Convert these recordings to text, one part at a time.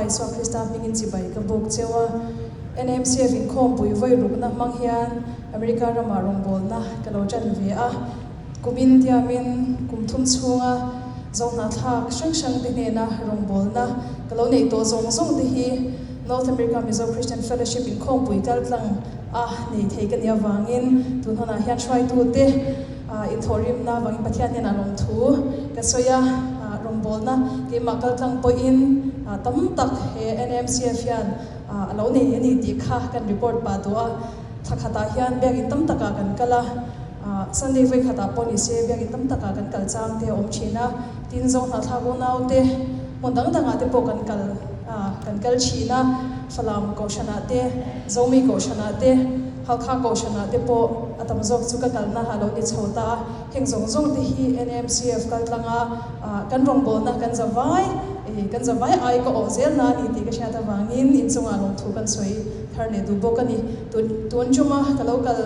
Isua Krista hmingin chibai ka bawk cheu a. NMCF inkhawmpui vawi rukna hmang hian America ramah rawngbawlna ka lo tan ve a. Kumin tiamin kum thum chhunga zohnahthlak hrang hrang te hnena rawngbawlna ka lo neih tawh zawng zawng te hi North America Mizo Christian Fellowship inkhawmpui kaltlang a nei thei ka nih avangin tun hunah hian hruaitute inthawhrimna avangin Pathian hnenah lawmthu ka sawi a, rawngbawlna keimah kaltlang pawhin tam tak he NMCF hian a lo nei a ni tih kha kan report pah duh a, thla khatah hian biakin tam takah kan kal a, Sunday vawi khatah pawh ni se biakin tam takah kan kal chang te a awm thin a, tin Zohnahthlak unaute hmun dang dangah te pawh kan kal kan kal thin a, Falam Kohhranah te, Zomi Kohhranah te, Halkha Kohhranah te pawh a tam zawk chu ka kalna a lo ni chho ta a, heng zawng zawng te hi NMCF kal tlanga kan rawngbawlna kan zavai, kan zavai ai ka awh zel na a ni tih ka hriat avangin inchungah lawmthu kan sawi thar leh duh bawk a ni. Tun tuma ka lo kal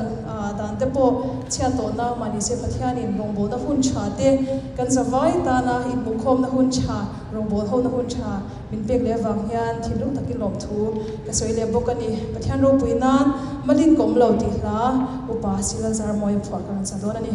dan te pawh chhiat tawhna mahni se Pathianin rawngbawlna hun tha te kan zavai tana inhmuhkhawmna hun tha, rawngbawlhona hun tha, Min pek leh avang hian thinlung takin lawmthu ka sawi leh bawk a ni. Pathian ropui nan malin ka awm lo tih hla upa Silazar Mawia phuah ka rawn sa dawn a ni.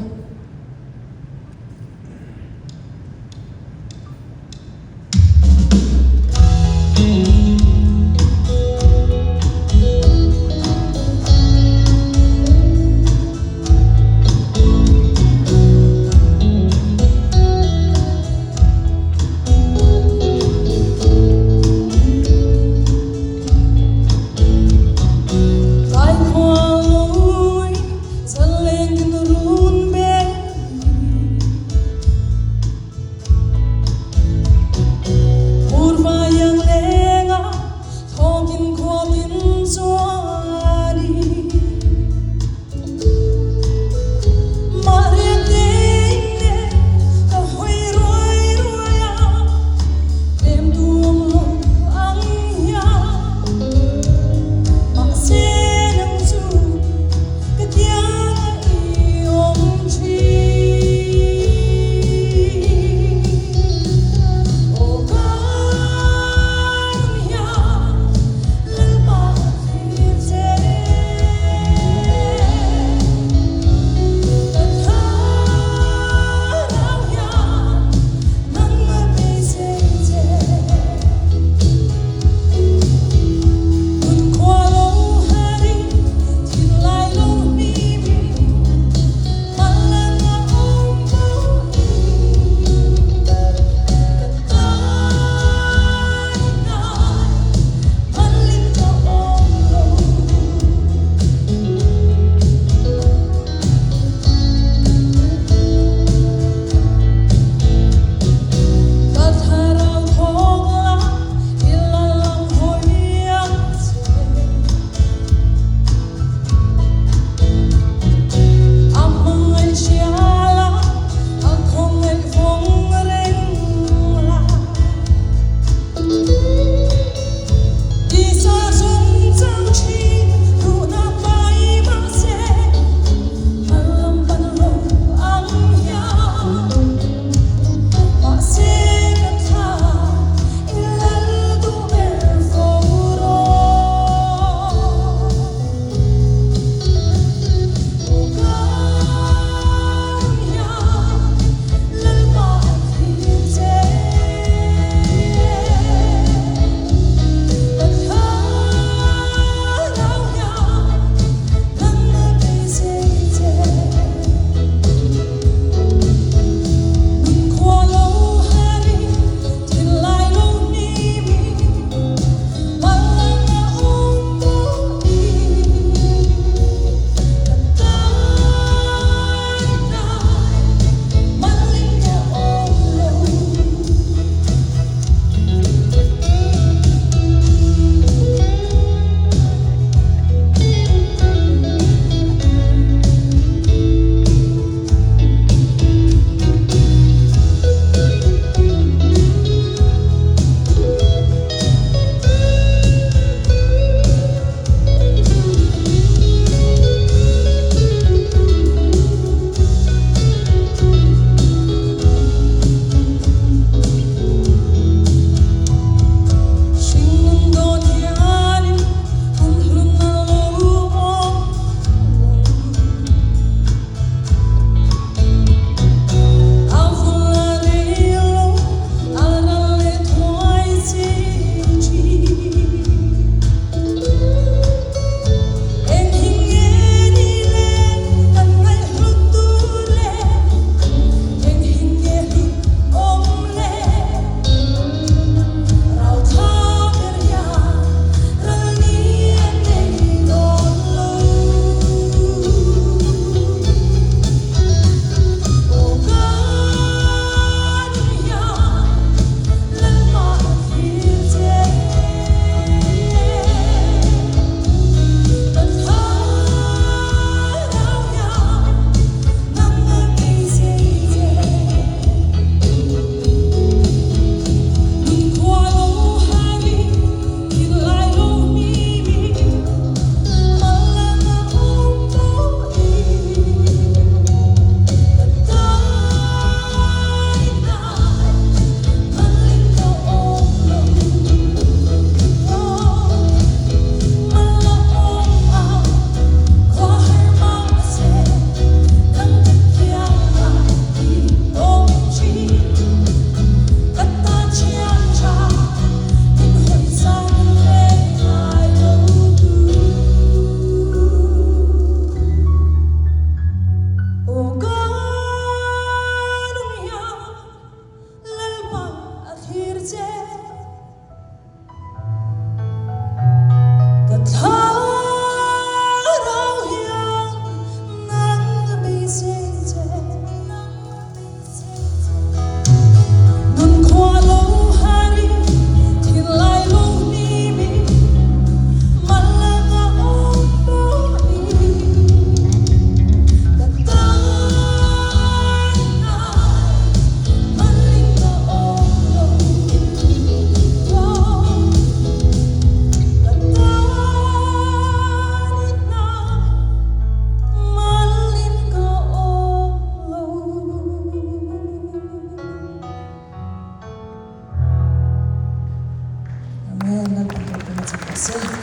se.